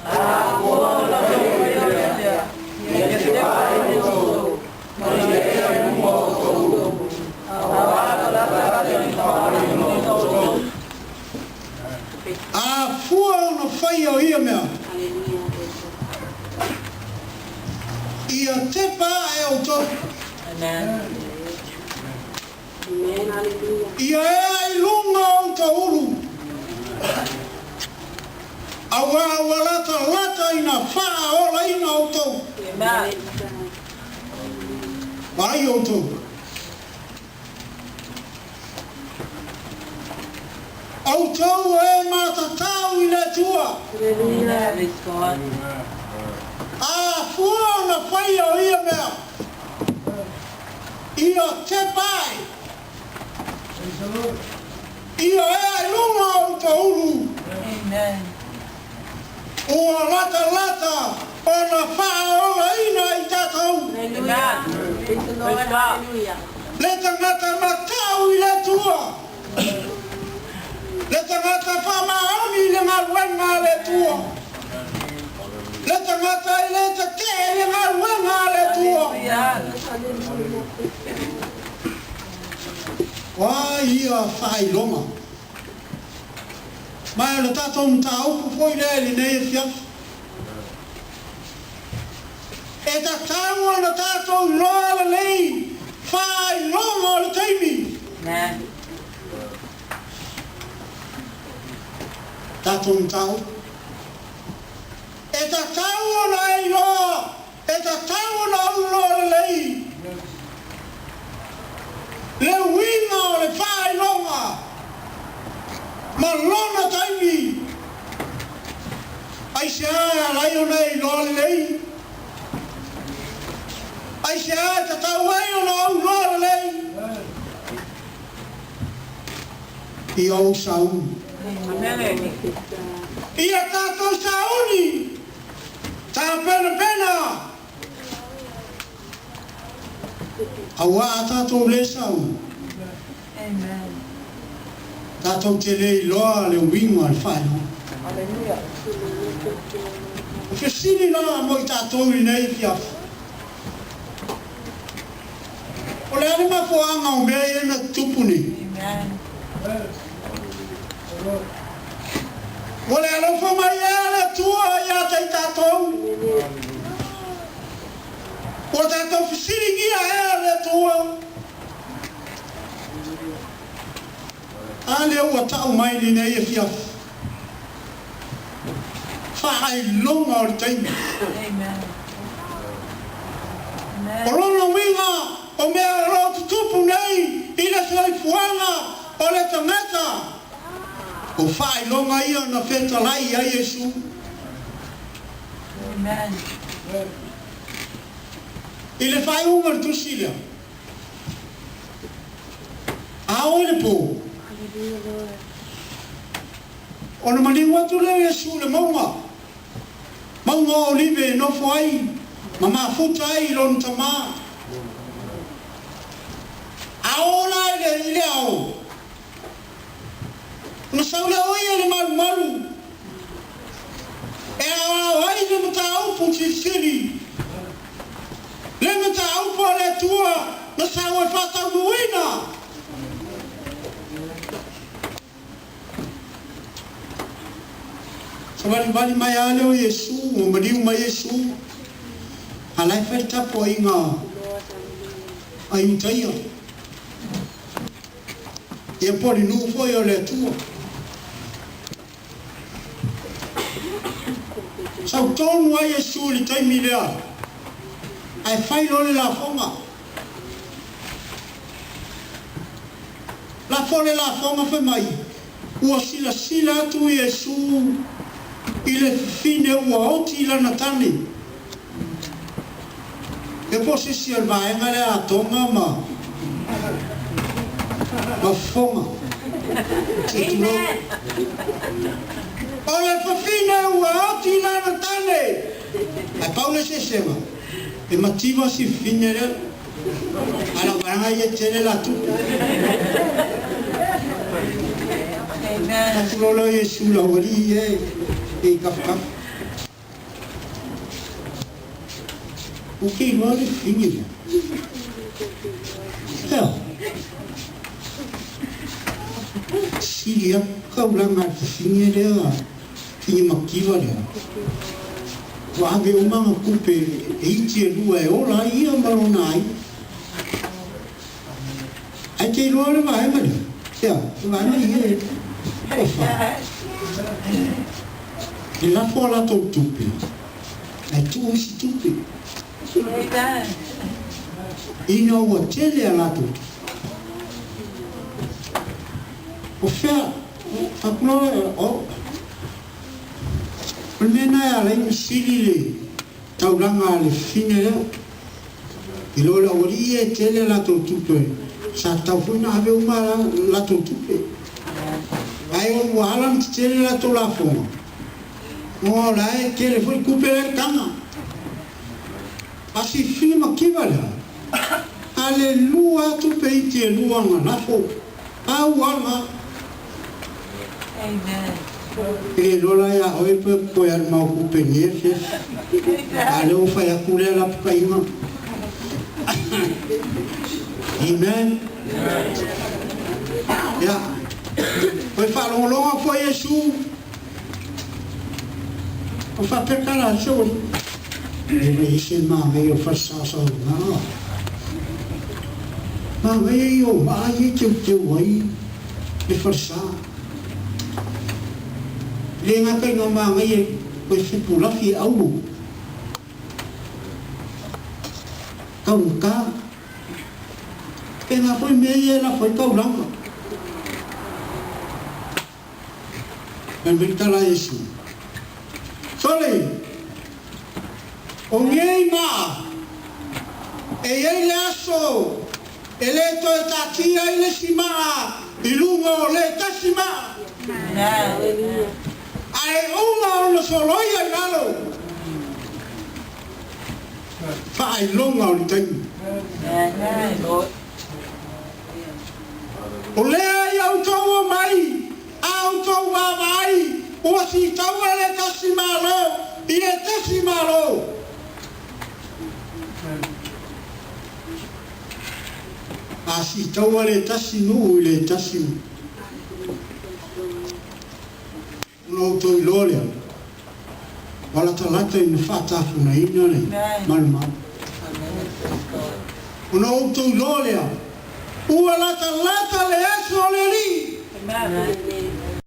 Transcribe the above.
A fua ona outou faia mea, ia tepa ae i outou, ma ia ea i luga o outou ulu, auā le latalata i le faaoleina o outou. A fua ona faia o ia mea, ia tepa ae outou. Ia ea i luga o outou ulu, auā ua latalata ina faaolaina outou. Vaai outou. Outou o e matatau i le Atua. A fua ona faia o ia mea, ia tepa ae, ia ea i luga o outou ulu. Ua latalata ona faaolaina i tatou. Le tagata matau i le Atua, le tagata faamaoni i le galuega a le Atua, le tagata e le tetee i le galuega a le Atua. O a ia faailoga? Ma o le tatou mataupu foi lea i lenei afiafi. E tatau ona tatou iloa lelei faailoga o le taimi. Tatou mataupu. E tatau ona e iloa, e tatau ona ou iloa lelei le uiga o le faailoga ma lona taimi. Aisea e ala ai ona e iloa lelei? Aisea e tatau ai ona ou iloa lelei? Ia ou sauni. Ia tatou sauni, tapenapena, auā a tatou le sauni, tatou te le iloa le uiga o le faailoga. O fesili la mo i tatou i lenei afiafi. O le a le mafuaaga o mea ia na tutupu nei? Ua le alofa mai ea le Atua ia te i tatou? Ua tatou fesiligia ea le Atua? A lea ua tau mai lenei afiafi, faailoga o le taimi. O lona uiga, o mea o lo o tutupu nei i le soifuaga o le tagata, o faailoga ia na fetalai ai Iesu. I le faaiuga o le tusi lea, A oo i le po, ona maliu atu lea o Iesu i le mauga, mauga o Olive e nofo ai ma mafuta ai i lona Tama. A oo la i le ao, ona sau lea o ia i le malumalu e aoao ai le mataupu silisili, le mataupu a le Atua na sau e faataunuuina. Savalivali mai lava lea o Iesu, ua maliu mai Iesu, a la e fai le tapuaiga a Iutaia. Ia po o le nuu foi o le Atua. Sau tonu ai Iesu i le taimi lea, ae fai loa le lafoga. Lafo le lafoga fai mai, ua silasila atu Iesu i le fafine ua oti i lana tane. Ia po o se isi o le vaega lea a Tonga ma ma Fofoga. Se i tulou. O le fafine ua oti i lana tane. Ae pau le eseesega, e mativa si fafine lea. Ae lau vaega ia e tele la tupe. Amen. Tatu loa lea o Iesu i le aualii e, e i kafukafu. Ou te iloa le fini lea. Ea. Sili atu taulaga a le fafine lea, fine mativa lea. Ua ave uma ana tupe e iti e lua e ola ai ia ma lona aiga. Ae te iloa le vaega lea? Ea, le vaega ia e tofa. E lafo a latou tupe, ae tuu isi tupe. Ina ua tele a latou tupe. O fea, o, o le mea lena e ala ai ona sili le taulaga a le fafine lea. I lo le aualii ia e tele a latou tupe, sa tatau foi ona ave uma a latou tupe. Ae ua ala ona tetele latou lafoga, o la e tele foi tupe la e i le taga. A si fafine mativa lea, a le lua lava tupe iti e lua na lafo, pau lava lena. E le iloa la ia oe pe koe alu ma au kupe i lenei afiafi. A o lea ua fai atu lea lapataiga. Amen. Ia. Toe faalogologo foi Iesu. O faapea tala a le feoi. E le ese le manaia o le falesasauga. Manaia ia o maa ia e teuteu ai le falesa. E le gata ina manaia toe fepulafi e auro. Taugata. Pēnā foi mea ia e lafo ai taulaga. Fai mai le tala a Iesu, Sole, o nei maa, e i ai le aso e le toe taatia ai le isi maa i luga o le tasi maa, ae uma ona soloia i lalo. Faailoga o le taimi. O lea ia outou omai, a outou vaavaai, ua sitaua le tasi Malo i le tasi Malo. A sitaua le tasi nuu i le tasi nuu. Ona outou iloa lea, ua latalata ina faatafunaina le malumalu. Ona outou iloa lea, ua latalata le aso o le Alii.